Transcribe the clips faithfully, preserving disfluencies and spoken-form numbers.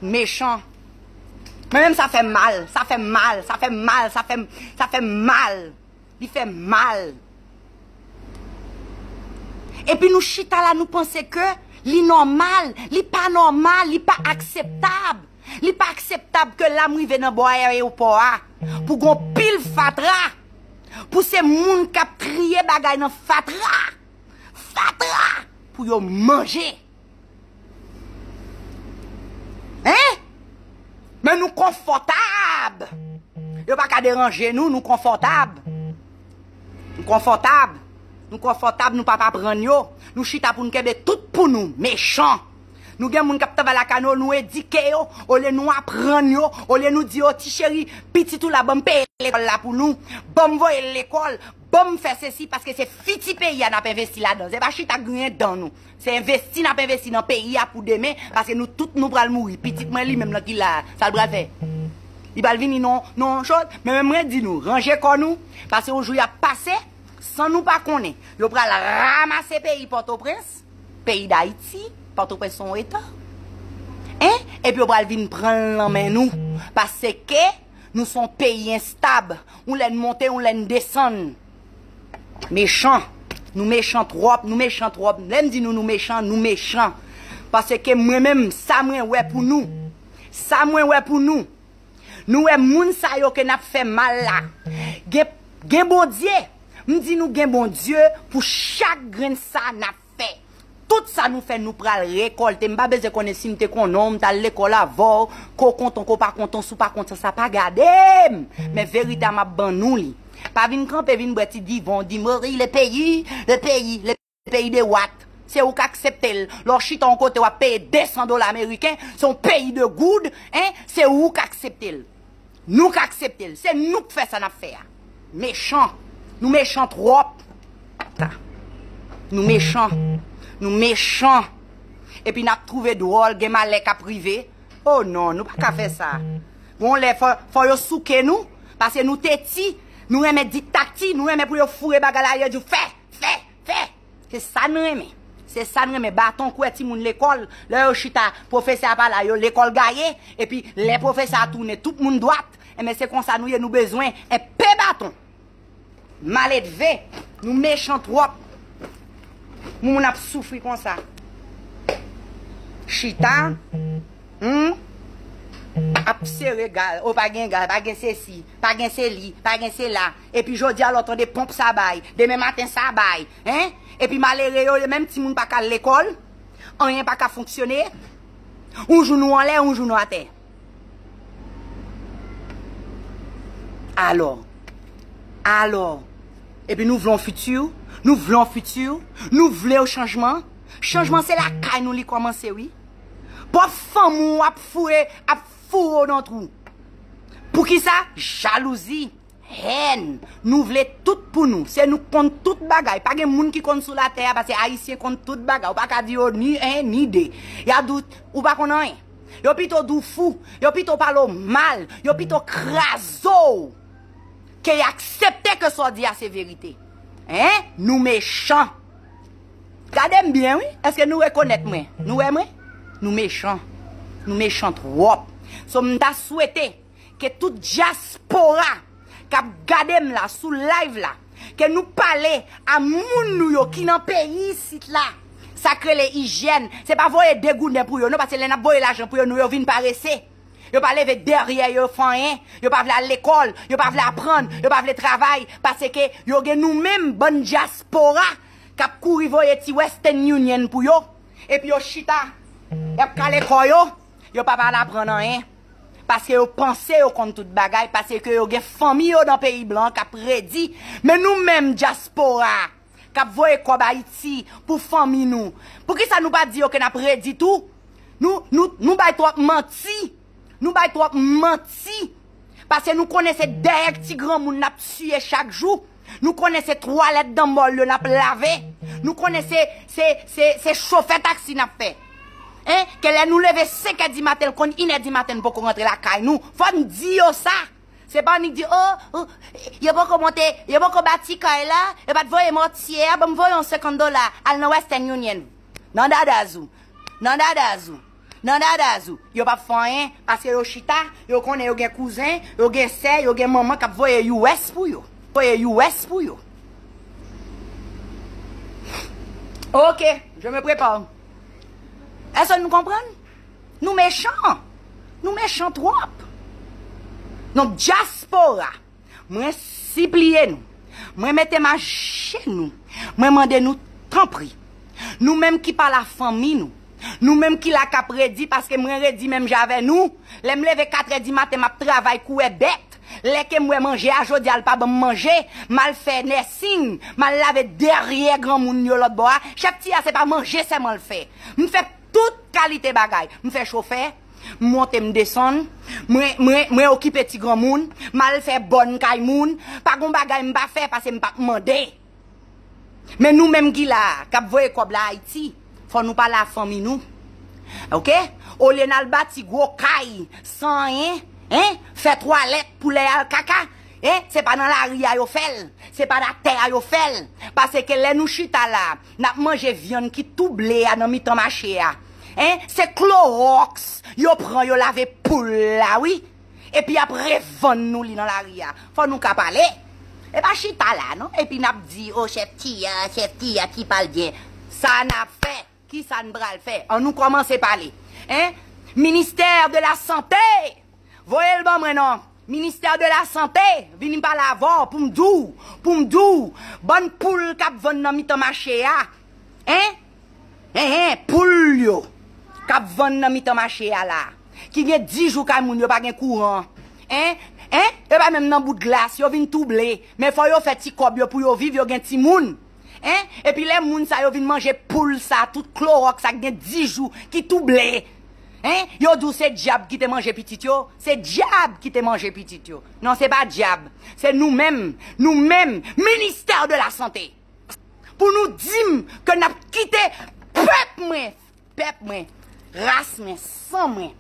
Mechan. Mwen menm sa fè m mal, sa fè m mal, sa fè m mal, sa fè m, sa fè m mal. Li fè m mal. Epi nou chita la, nou panse ke li nòmal. Li pa nòmal, li pa akseptab. Li pa akseptab ke la m rive nan bò ayewopò a pou gon pil fatra, pou se moun k ap triye bagay nan fatra, fatra pou yo manje. Hein? Men nou konfòtab. Yo pa ka deranje nou, nou konfòtab. Nou konfòtab. Nou konfòtab, nou p ap aprann yo. Nou chita pou n kenbe tout pou nou, mechan. Nou gen moun k ap travay lakay nou, nou edike yo, olye nou aprann yo, olye nou di yo, "Ti cheri, pitit ou la, ban m peye lekòl la pou nou, ban m voye l lekòl, ban m fè sesi," paske se fiti peyi a n ap envesti ladan. Se pa chita griyen dan nou. Se envesti n ap envesti nan peyi a pou demen, paske nou tout nou pral mouri. Pitit mwen li menm nan ki la, sa l pral fè? Li pral vini non, non chòt. Men mwen di nou, ranje kò nou, paske yon jou y ap pase, san nou pa konnen, yo pral ramase peyi Pòtoprens, peyi Dayiti, Pòtoprens se yon eta. Hein? Epi yo pral vin pran l nan men nou, paske nou se yon peyi enstab. Yon lè n monte, yon lè n desann. Mechan. Nou mechan twòp, nou mechan twòp. Lè m di nou, nou mechan, nou mechan. Paske mwen menm, sa mwen wè pou nou, sa mwen wè pou nou, nou wè moun sa yo ke n ap fè mal la. Gen, gen Bondye. M di nou gen Bondye pou chak grenn sa n ap fè. Tout sa nou fè, nou pral rekòlte. M pa bezwen konnen si m te konnen w, m t al lekòl avè w, ke w kontan, ke w pa kontan, si w pa kontan, sa pa gade m. Men verite a m ap ban nou li. Pa vin kanpe, vin bwè ti divan, di, "Mori, le peyi, le peyi, le peyi de wat." Se ou k aksepte l. Lè w chita yon kote, w ap peye de san dola ameriken, se yon peyi de goud, hein, se ou k aksepte l. Nou k aksepte l. Se nou k fè sa n ap fè a. Mechan. Nou mechan twòp. Ta. Nou mechan. Nou mechan. Epi n ap twouve dwòl, gen malè k ap rive. Oh non, nou pa ka fè sa. Gon lè fò, fò yo souke nou, paske nou teti, nou renmen diktati, nou renmen pou yo foure bagay la, yo di w fè, fè, fè. Se sa n renmen. Se sa n renmen. Baton kwè timoun lekòl. Lè yo chita, pwofesè a pa la, yo lekòl gaye. Epi lè pwofesè a tounen, tout moun dwat. Enben, se konsa nou ye, nou bezwen enpe baton. Maledve, nou mechan twòp. Moun ap soufri konsa. Chita, hmm, ap sere gaz. O, pa gen gaz, pa gen sesi, pa gen seli, pa gen sela. Epi jodi a lè w tande ponp sa bay, demen maten sa bay, hein? Epi malere yo, menm timoun pa ka al lekòl, anyen pa ka fonksyone. Yon jou nou anlè, yon jou nou atè. Alò, alò, epi nou vle yon fiti, nou vle yon fiti, nou vle yon chanjman. Chanjman se lakay nou li kòmanse, wi. Pwòp fanmi w ap foure, ap foure w nan twou. Poukisa? Jalouzi. Hèn. Nou vle tout pou nou. Se nou k konn tout bagay. Pa gen moun ki konn sou latè a, paske Ayisyen konn tout bagay. Ou pa ka di yo ni en, ni de. Y a di w, ou pa konn anyen. Yo pito di w fou. Yo pito pale w mal. Yo pito kraze w. Ke y aksepte ke sa w di a se verite. Hein? Nou mechan. Gade m byen, wi. Èske nou rekonèt mwen? Nou wè mwen? Nou mechan. Nou mechan twòp. So, m ta swete ke tout dyaspora k ap gade m la sou live la, ke nou pale a moun nou yo ki nan peyi isit la. Sa k rele ijyèn. Se pa voye de gouden pou yo, non, paske lè n ap voye lajan pou yo, nou yo vin parese. Yo pa leve dèyè yo fè anyen. Yo pa vle al lekòl. Yo pa vle aprann. Yo pa vle travay. Paske yo gen nou menm bann dyaspora k ap kouri voye ti Western Union pou yo. Epi yo chita. Y ap kale kò yo. Yo pa pral aprann anyen. Paske yo panse yo konn tout bagay, paske yo gen fanmi yo nan peyi blan k ap redi. Men nou menm dyaspora k ap voye kòb Ayiti pou fanmi nou, poukisa nou pa di yo ke n ap redi tou? Nou, nou, nou bay twòp manti. Nou bay twòp manti. Paske nou konnen se dèyè ti granmoun n ap tiye chak jou. Nou konnen se twalèt dan mòl yo n ap lave. Nou konnen se, se, se, se chofè taksi n ap fè. Hein? Ke lè nou leve senk è di maten, l konn inè di maten, n poko rantre lakay nou. Fò n di yo sa. Se pa annik di, "Oh, oh, yo poko monte, yo poko bati kay la, yo pa t voye mòtye a, ban m voye yon senkant dola, al nan Western Union." Nan dadaz ou. Nan dadaz ou. Nan dadaz ou, yo p ap fè anyen, paske yo chita, yo konnen yo gen kouzen, yo gen sè, yo gen manman k ap voye U S pou yo. Voye U S pou yo. Ok, je me prépare. Èske nou konprann? Nou mechan. Nou mechan twòp. Donk, dyaspora, mwen sipliye nou. Mwen mete m ajenou. Mwen mande nou tanpri. Nou menm ki pa lafanmi nou. Nou menm ki la k ap redi, paske mwen redi menm jan avè nou. Lè m leve katrè di maten, m ap travay kou wè bèt. Lè ke m wè manje a, jodi a, l pa ban m manje. M al fè nèsing. M al lave dèyè granmoun yo lòt bò a. Chèf Tiya, se pa manje sèlman l fè. M fè tout kalite bagay. M fè chofè. M monte, m desann. Mwen, mwen, mwen okipe ti granmoun. M al fè bòn kay moun. Pa gon bagay m pa fè, paske m p ap mande. Men nou menm ki la a, k ap voye kòb la Ayiti, fò nou pa lafanmi nou. Ok? Olye n al bati gwo kay, san anyen, en? Fè twalèt pou lè y al kaka, en? Se pa nan lari a yo fè l, se pa nan tè a yo fè l. Paske lè nou chita la, n ap manje vyann ki tou ble a nan mitan mache a. En? Se klowòks yo pran, yo lave poul la, wi. Epi y ap revann nou li nan lari a. Fò nou ka pale. E pa chita la, non. Epi n ap di, o, chèf Tiya, chèf Tiya ki pale byen. Sa n ap fè? Kisa n pral fè? An nou kòmanse pale. En? Ministè de la Sante! Voye l ban mwen, non. Ministè de la Sante, vini pale avè w pou m di w, pou m di w, bann poul k ap vann nan mitan mache a. En? Enhen, poul yo k ap vann nan mitan mache a la, ki gen dis jou kay moun yo pa gen kouran. En? En? Yo pa menm nan bout glas, yo vin tou ble. Men fò yo fè ti kòb yo pou yo viv, yo gen timoun. En? Epi lè moun sa yo vin manje poul sa, tout klowòks sa k gen dis jou, ki tou ble. En? Yo di w se dyab ki te manje pitit yo? Se dyab ki te manje pitit yo. Non, se pa dyab. Se nou menm, nou menm, ministè de la sante. Pou nou di m ke n ap kite pèp mwen, pèp mwen, ras mwen, san mwen,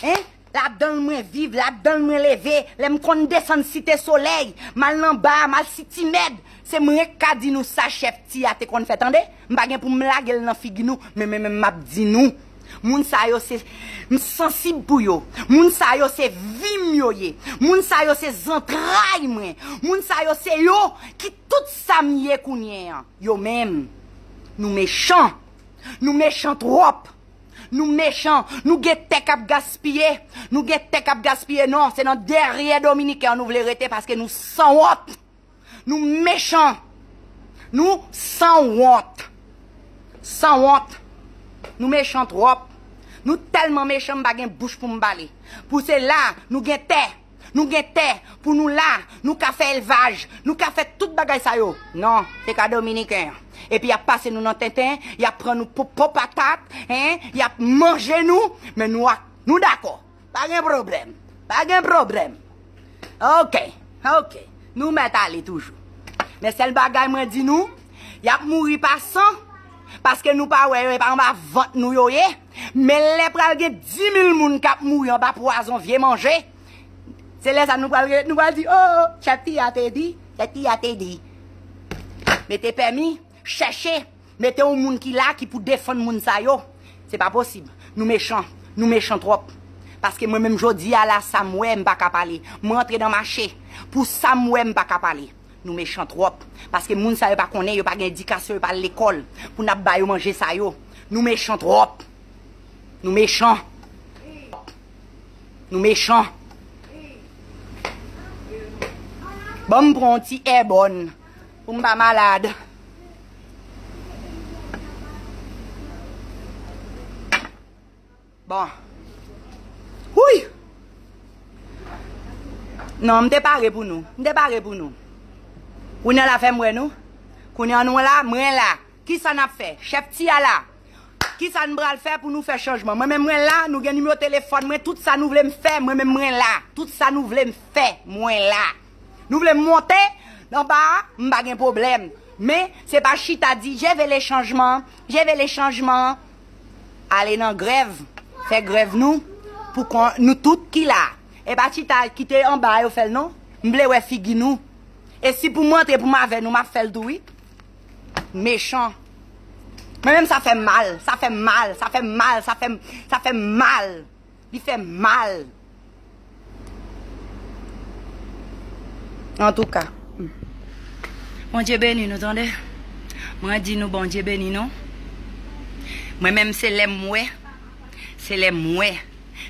en, ladan l mwen viv, ladan l mwen leve, lè m konn desann Site Solèy, m al nan ba a, m al Siti Mèd, se mwen k ka di nou sa chèf Tiya te konn fè, tande. M pa gen pou m lage l nan figi nou, men, men, men m ap di nou. Moun sa yo se, m sansib pou yo. Moun sa yo se vi m yo ye. Moun sa yo se zantray mwen. Moun sa yo se yo ki tout sa m ye kounye an. Yo menm, nou mechan. Nou mechan twòp. Nou mechan. Nou gen tè k ap gaspiye. Nou gen tè k ap gaspiye. Non, se nan dèyè Dominiken an nou vle rete paske nou sanwont. Nou mechan. Nou sanwont. Sanwont. Nou mechan twòp. Nou tèlman mechan, m pa gen bouch pou m pale. Pou se la, nou gen tè. Nou gen tè. Pou nou la, nou ka fè elvaj. Nou ka fè tout bagay sa yo. Non, se ka Dominiken an. Epi y ap pase nou nan tenten, y ap pran nou pou, pou patat, en, y ap manje nou, men nou ak, nou dakò. Pa gen pwoblèm. Pa gen pwoblèm. Ok, ok. Nou mèt ale toujou. Men sèl bagay mwen di nou, y ap mouri pa san, paske nou pa wè yo, e pa anba vant nou yo ye. Men lè pral gen dis mil moun k ap mouri anba pwazon vye manje, se lè sa nou pral, nou pral di, o, o, chèf Tiya te di, chèf Tiya te di. Mete pèmi, chèche. Mete yon moun ki la, ki pou defann moun sa yo. Se pa posib. Nou mechan. Nou mechan twòp. Paske mwen menm jodi a la, sa m wè, m pa ka pale. Mwen antre nan mache. Pou sa m wè, m pa ka pale. Nou mechan twòp. Paske moun sa yo pa konnen, yo pa gen edikasyon, yo pa al lekòl. Pou n ap ba yo manje sa yo. Nou mechan twòp. Nou mechan. Nou mechan. Ban m pran yon ti èbòn. Pou m pa malad. Bon. Wouy! Non, m te pare pou nou. M te pare pou nou. Kounye a la fè m wè nou. Kounye a nou la, mwen la. Kisa n ap fè? Chèf Tiya la. Kisa n pral fè pou nou fè chanjman? Mwen menm mwen la, nou gen nimewo telefòn mwen, tout sa nou vle m fè, mwen menm mwen la. Tout sa nou vle m fè, mwen la. Nou vle m monte anba a, m pa gen pwoblèm. Men, se pa chita di, je veux le changement, je veux le changement. Ale nan grèv, fè grèv nou, pou kon, nou tout ki la. E pa chita kite anba a yo fè l non. M vle wè figi nou. E si pou m antre pou m avè nou, m ap fè l tou wi. Mechan. Mwen menm sa fè m mal, sa fè m mal, sa fè m mal, sa fè m, sa fè m mal. Li fè m mal. Antouka. Bondye beni nou, tande. Mwen di nou Bondye beni nou. Mwen menm se lè m wè, se lè m wè,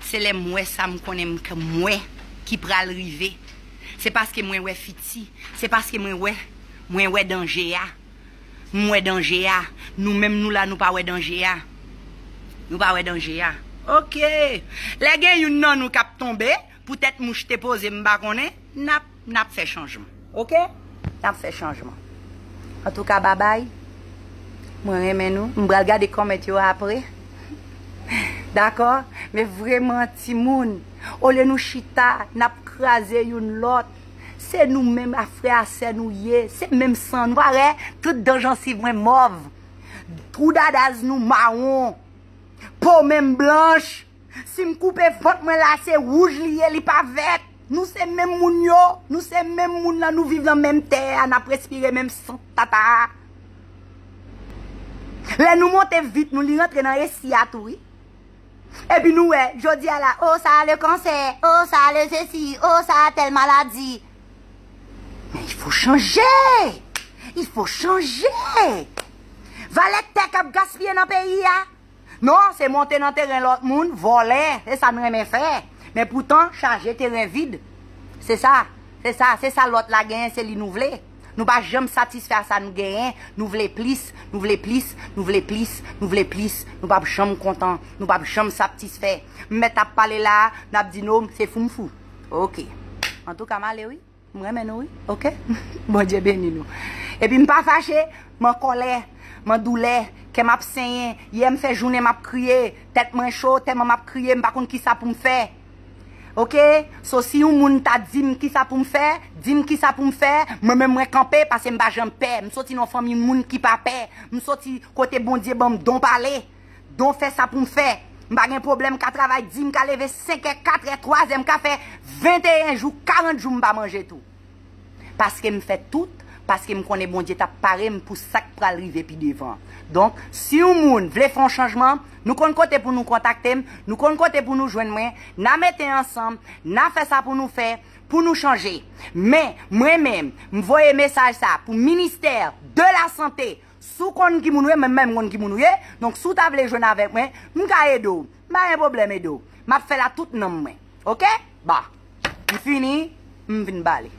se lè m wè sa m konnen m k- m wè ki pral rive. Se paske mwen wè fiti, se paske mwen wè, mwen wè danje a. M wè danje a. Nou menm nou la nou pa wè danje a. Nou pa wè danje a. Oke. Lè gen youn nan nou k ap tonbe, poutèt mouch te poze m pa konnen, n ap, n ap fè chanjman. Oke? N ap fè chanjman. Antouka, babay. Mwen renmen nou. M pral gade kòmèt yo apre. Dakò? Men vreman, timoun, olye nou chita, n ap kraze youn lòt. Se nou menm a frè a sè nou ye. Se menm san. Nou pa wè? Tout dan jansiv mwen mòv. Twou dadaz nou mawon. Po menm blanch. Si m koupe vant mwen la, se wouj li ye, li pa vèt. Nou se menm moun yo. Nou se menm moun nan, nou viv nan menm tè a, n ap respire menm san tata a. Lè nou monte vit nou, li rantre nan resi a tou, wi. Epi nou wè, jodi a la, o sa le kansè, o sa le sesi, o sa tèl maladi. Men il faut changer. Il faut changer. Valè tè k ap gaspiye nan peyi a. Non, se monte nan teren lòt moun, vòlè, se sa n renmen fè. Men poutan, chaje teren vid. Se sa, se sa, se sa lòt la genyen, se li nou vle. Nou pa janm satisfè a sa nou genyen. Nou vle plis, nou vle plis, nou vle plis, nou vle plis. Nou p ap janm kontan, nou p ap janm satisfè. M mèt ap pale la, n ap di nou se fou m fou. Oke. Antouka, m ale wi. M renmen nou wi. Oke? Bondye beni nou. Epi m pa fache, m an kòlè, m an doulè, kè m ap senyen. Yè m fè jounen m ap kriye, tèt mwen cho, tèlman m ap kriye, m pa konn kisa pou m fè. Oke? So, si yon moun ta di m kisa pou m fè, di m kisa pou m fè, mwen menm mwen kanpe, paske m pa janm pè. M soti nan yon fanmi moun ki pa pè. M soti kote Bondye ban m don pale, don fè sa pou m fè. M pa gen pwoblèm, m ka travay di, m ka leve senk è, kat è, twa è, m ka fè venteyen jou, karant jou m pa manje tou. Paske m fè tout, paske m konnen Bondye t ap pare m pou sa k pral rive pi devan. Donk, si yon moun vle fè yon chanjman, nou konn kote pou nou kontakte m, nou konn kote pou nou jwenn mwen, n a mete ansanm, n a fè sa pou nou fè, pou nou chanje. Men, mwen menm, m voye mesaj sa pou ministè de la sante. Si w konn ki moun ou ye, mwen menm m konn ki moun ou ye. Donk, si w ta vle jwenn avèk mwen, m ka ede w. M pa gen pwoblèm ede w. M ap fè l a tout nanm mwen. Oke? Ba. M fini, m vin pale.